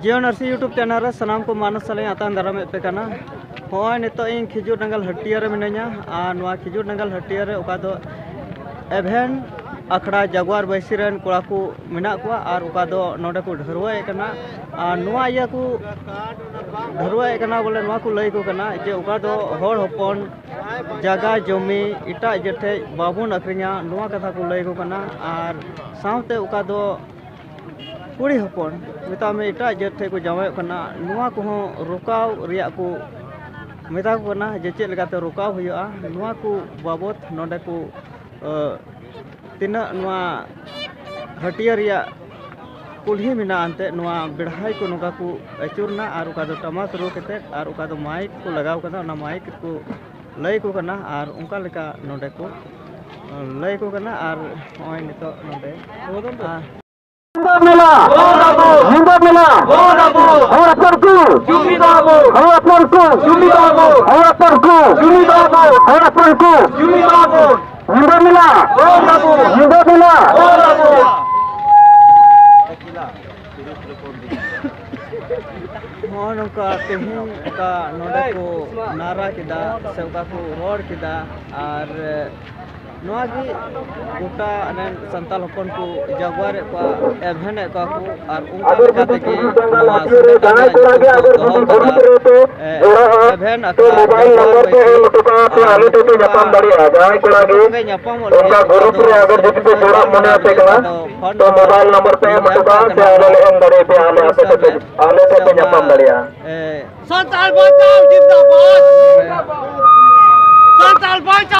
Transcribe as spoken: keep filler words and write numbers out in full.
ᱡᱤᱭᱚᱱ ᱟᱹᱨᱥᱤ YouTube channel ᱨᱮ ᱥᱟᱱᱟᱢ ᱠᱚ ᱢᱟᱱᱚᱥ ᱥᱟᱞᱟᱜ ᱤᱧ ᱟᱛᱟᱝ ᱫᱟᱨᱟᱢᱮᱫ ᱯᱮ ᱠᱟᱱᱟ᱾ ᱦᱚᱸᱜᱼᱚᱭ ᱱᱤᱛᱚᱜ ᱤᱧ ᱠᱷᱤᱡᱩᱨ ᱰᱟᱸᱜᱟᱞ ᱦᱟᱹᱴᱭᱟᱹ ᱨᱮ ᱢᱤᱱᱟᱹᱧᱟ, ᱟᱨ ᱱᱚᱣᱟ ᱠᱷᱤᱡᱩᱨ ᱰᱟᱸᱜᱟᱞ ᱦᱟᱹᱴᱭᱟᱹ ᱨᱮ ᱚᱠᱟ ᱫᱚ ᱮᱵᱷᱮᱱ ᱟᱠᱷᱲᱟ ᱡᱟᱜᱩᱣᱟᱨ ᱵᱟᱹᱭᱥᱤ ᱨᱮᱱ ᱠᱚᱲᱟ ᱠᱚ ᱢᱮᱱᱟᱜ ᱠᱚᱣᱟ, ᱟᱨ ᱚᱠᱟ ᱫᱚ ᱱᱚᱰᱮ ᱠᱚ ᱰᱷᱟᱹᱨᱣᱟᱹᱭᱮᱫ ᱠᱟᱱᱟ᱾ ᱟᱨ ᱱᱚᱣᱟ ᱤᱭᱟᱹ ᱠᱚ ᱰᱷᱟᱹᱨᱣᱟᱹᱭᱮᱫ ᱠᱟᱱᱟ ᱵᱚᱞᱮ, ᱱᱚᱣᱟ ᱠᱚ ᱞᱟᱹᱭ ᱟᱠᱚ ᱠᱟᱱᱟ ᱡᱮ ᱚᱠᱟ ᱫᱚ ᱦᱚᱲ ᱦᱚᱯᱚᱱ ᱡᱟᱭᱜᱟ ᱡᱚᱢᱤ ᱮᱴᱟᱜ ᱡᱟᱹᱛ ᱴᱷᱮᱡ ᱵᱟᱵᱚᱱ ᱟᱹᱠᱷᱨᱤᱧᱟ, ᱱᱚᱣᱟ ᱠᱟᱛᱷᱟ ᱠᱚ ᱞᱟᱹᱭ ᱟᱠᱚ ᱠᱟᱱᱟ᱾ ᱟᱨ ᱥᱟᱶᱛᱮ ᱚᱠᱟ ᱫᱚ ᱠᱩᱲᱤ ᱦᱚᱯᱚᱱ, ᱢᱮᱛᱟᱜ ᱢᱮ, ᱮᱴᱟᱜ ᱡᱟᱹᱛ ᱴᱷᱮᱱ ᱠᱚ ᱡᱟᱶᱟᱭᱚᱜ ᱠᱟᱱᱟ, ᱱᱚᱣᱟ ᱠᱚᱦᱚᱸ ᱨᱚᱠᱟᱣ ᱨᱮᱭᱟᱜ ᱠᱚ ᱢᱮᱛᱟ ᱠᱚ ᱠᱟᱱᱟ ᱡᱮ ᱪᱮᱫ ᱞᱮᱠᱟᱛᱮ ᱨᱚᱠᱟᱣ ᱦᱩᱭᱩᱜᱼᱟ᱾ ᱱᱚᱣᱟ ᱠᱚ ᱵᱟᱵᱚᱛ ᱱᱚᱰᱮ ᱠᱚ, ᱟᱹ, ᱛᱤᱱᱟᱹᱜ ᱱᱚᱣᱟ ᱦᱟᱹᱴᱭᱟᱹ ᱨᱮᱭᱟᱜ ᱠᱩᱞᱦᱤ ᱢᱮᱱᱟᱜᱼᱟ, ᱮᱱᱛᱮᱫ ᱱᱚᱣᱟ ᱵᱮᱲᱦᱟᱭ ᱠᱚ ᱱᱚᱝᱠᱟ ᱠᱚ ᱟᱹᱪᱩᱨᱱᱟ, ᱟᱨ ᱚᱠᱟ ᱫᱚ ᱴᱟᱢᱟᱠ ᱨᱩ ᱠᱟᱛᱮᱫ, ᱟᱨ ᱚᱠᱟ ᱫᱚ ᱢᱟᱭᱤᱠ ᱠᱚ ᱞᱟᱜᱟᱣ ᱠᱟᱫᱟ, ᱚᱱᱟ ᱢᱟᱭᱤᱠ ᱠᱚ ᱞᱟᱹᱭ ᱟᱠᱚ ᱠᱟᱱᱟ, ᱟᱨ ᱚᱱᱠᱟ ᱞᱮᱠᱟ ᱱᱚᱰᱮ ᱠᱚ, ᱟᱹ, ᱞᱟᱹᱭ ᱟᱠᱚ ᱠᱟᱱᱟ᱾ ᱟᱨ ᱱᱚᱜᱼᱚᱭ ᱱᱤᱛᱚᱜ ᱱᱚᱰᱮ, ᱟᱨ ᱧᱤᱫᱟᱹ ᱢᱮᱞᱟ, ᱧᱤᱫᱟᱹ ᱢᱮᱞᱟ, ᱦᱚᱲ ᱦᱚᱯᱚᱱ ᱠᱚ, ᱦᱚᱲ ᱦᱚᱯᱚᱱ ᱠᱚ, ᱦᱚᱲ ᱦᱚᱯᱚᱱ ᱠᱚ, ᱧᱤᱫᱟᱹ ᱢᱮᱞᱟ, ᱧᱤᱫᱟᱹ ᱢᱮᱞᱟ᱾ ᱱᱚᱜᱼᱚ ᱱᱚᱝᱠᱟ ᱛᱮᱦᱮᱧ ᱚᱠᱟ ᱱᱚᱰᱮ ᱠᱚ ᱱᱟᱨᱟ ᱠᱮᱫᱟ ᱥᱮ ᱚᱠᱟ ᱠᱚ ᱨᱚᱲ ᱠᱮᱫᱟ, ᱟᱨ ᱱᱚᱣᱟ ᱜᱮ ᱜᱚᱴᱟ ᱨᱮᱱ ᱥᱟᱱᱛᱟᱲ ᱦᱚᱯᱚᱱ ᱠᱚ ᱡᱟᱜᱩᱣᱟᱨᱮᱫ ᱠᱚᱣᱟ, ᱮᱵᱷᱮᱱᱮᱫ ᱠᱚᱣᱟ ᱠᱚ, ᱟᱨ ᱚᱱᱠᱟ ᱞᱮᱠᱟ ᱛᱮᱜᱮ ᱱᱚᱣᱟ ᱥᱤᱫᱷᱟᱹ ᱠᱟᱹᱱᱦᱩ ᱧᱩᱛᱩᱢ ᱠᱚ ᱫᱚᱦᱚ ᱠᱟᱫᱟ᱾ ᱮ, ᱮᱵᱷᱮᱱ ᱟᱠᱷᱲᱟ ᱡᱟᱜᱩᱣᱟᱨ ᱵᱟᱹᱭᱥᱤ, ᱟᱨ ᱱᱚᱝᱠᱟ ᱜᱮ ᱧᱟᱯᱟᱢᱚᱜ ᱞᱟᱹᱜᱤᱫ ᱚᱠᱟ ᱫᱚ ᱥᱤᱫᱷᱟᱹ ᱠᱟᱹᱱᱦᱩ ᱟᱠᱷᱲᱟ ᱨᱮ ᱚᱠᱟ ᱫᱚ ᱯᱷᱳᱱ ᱱᱚᱢᱵᱚᱨ ᱤᱧ ᱮᱢ ᱠᱟᱜ ᱠᱟᱱᱟ, ᱱᱚᱣᱟ ᱠᱚ ᱥᱟᱶ ᱢᱮ ᱥᱮ ᱚᱱᱟ, ᱮ, ᱥᱟᱱᱛᱟᱲ ᱵᱟᱧᱪᱟᱣ ᱡᱤᱱᱫᱟᱵᱟᱫ! ᱥᱟᱱᱛᱟᱲ ᱵᱟᱧᱪᱟᱣ!